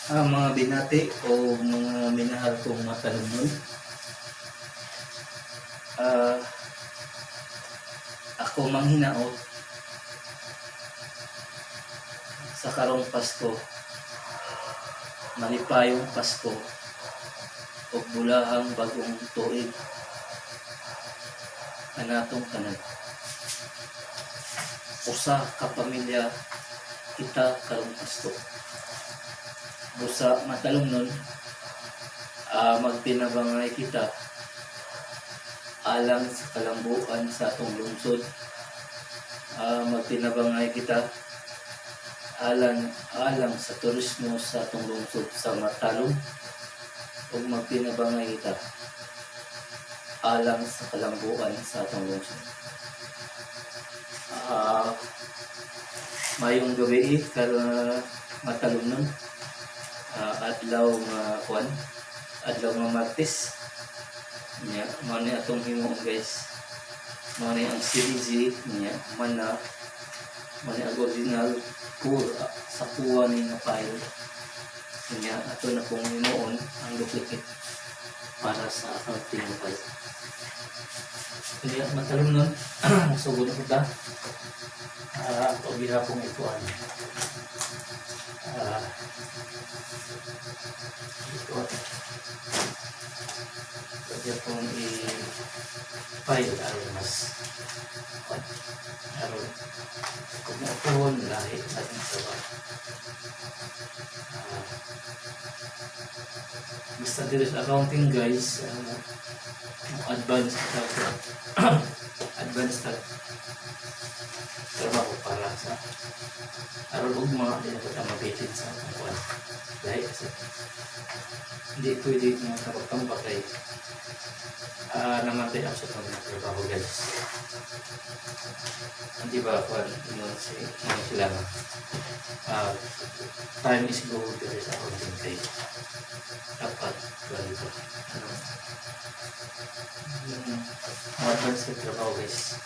Ang mga binati o mga minahal kong matalumnon. Ako manghinaot sa karong Pasko, malipayong Pasko ug bulahang bagong tuig kanatong tanan. Usa ka pamilya kita karong Pasko. Busa matalumnon, magtinabangay kita alang sa kalambuan sa atong lungsod. Magtinabangay kita alang alang sa turismo sa atong lungsod sa Matalom ug magtinabangay kita alang sa kalambuan sa atong lungsod. Mayong gabi karon, matalumnon, adlaw nga kuan, adlaw nga Martes nya. Mao ni atong himuon, guys. Mao ni ang CDG nya, mana mao ni ang original pure sa kuha ni nga file nya. Ato na pong himuon ang duplicate para sa accounting file nya, matalumnon. Sugod na kita. Ato gihapon ikuan, ito pwede pong i-file aron mas kuan, aron kung maupuhon lahi natin sa ba. Basta diri sa accounting, guys, advance ta, advance ta trabaho para sa aron ugma di na ta mabitin sa atong kuan. Lahi kasi hindi pwede nga tambak-tambak kay namatay ang sa mga trabaho, guys. Hindi ba kuan ingon si ingon sila nga time is gold diri sa accounting kay dapat kuan dito ano yung advance sa trabaho, guys.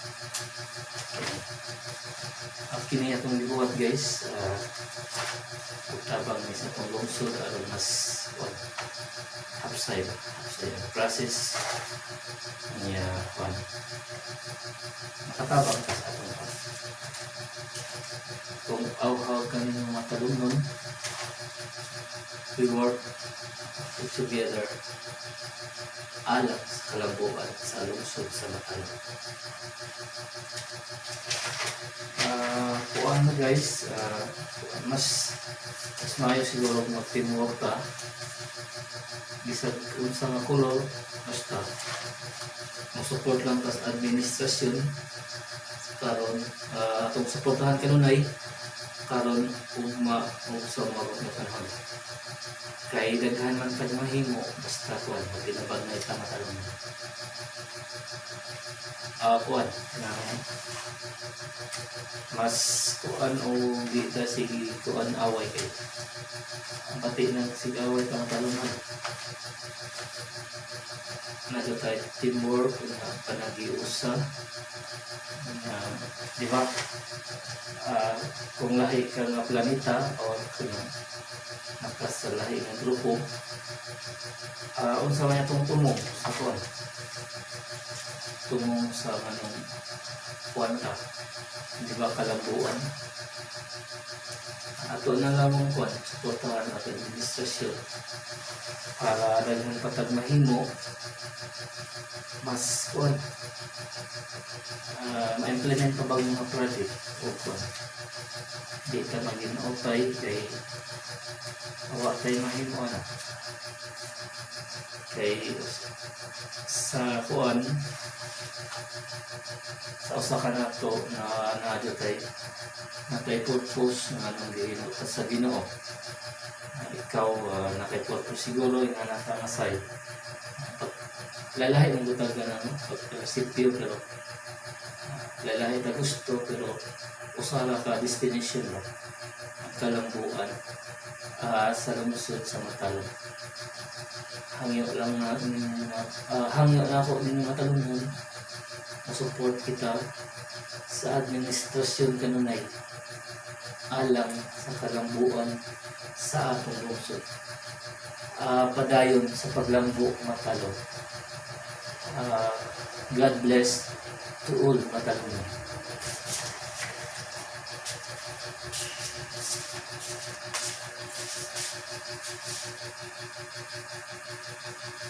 Ang kini atong gibuhat, guys, tabang ni sa atong lungsod aron mas kuan, hapsay ba, hapsay ang process niya, kuan, makatabang ka sa atong kuan. Kung awhaw kami ng matalumnon, we work together alang sa kalambuan sa lungsod sa Matalom. Kuan na, guys, mas mas maayo siguro kung mag-teamwork ta bisag unsa nga kolor, basta mo support lang ta sa administrasyon karon, atong suportahan kanunay karon, ugma ug sa moabot nga panahon kay daghan man tag mahimo basta kuan, magtinabangay ta, matalom. Kuan na mas kuan o di ta sige kuan away kay ang pati ng sige away ka, matalungan na tayo, teamwork na panagiusa na, di ba? Kung lahi ka nga planeta or kung naka sa lahi nga grupo, unsa man atong tumong sa kuan, tumong sa anong kuan ka, di ba, kalambuan ato na lamang kuan, suportahan ato administrasyon para daghan pa tag mahimo, mas kuan, ma-implement pa bang mga project o kuan, di ka maginautay kay wa tay mahimo ana kay sa kuan, sa usa ka nato na naa tay natay purpose nga anong gihimo ta sa Ginoo. Ikaw, nakay purpose siguro yung anak ka nga side pag lalahi mong gutag ka na, no? Pag sitio pero lalahi ta gusto, pero usa ra ka destination ba ang kalambuan sa lungsod sa Matalom. Hangyo lang na hangyo na ako ninyo, matalumon, support kita sa administrasyon kanunay. alang sa kalambuan sa atong lungsod. Padayon sa paglambo, Matalom. God bless to all Matalom.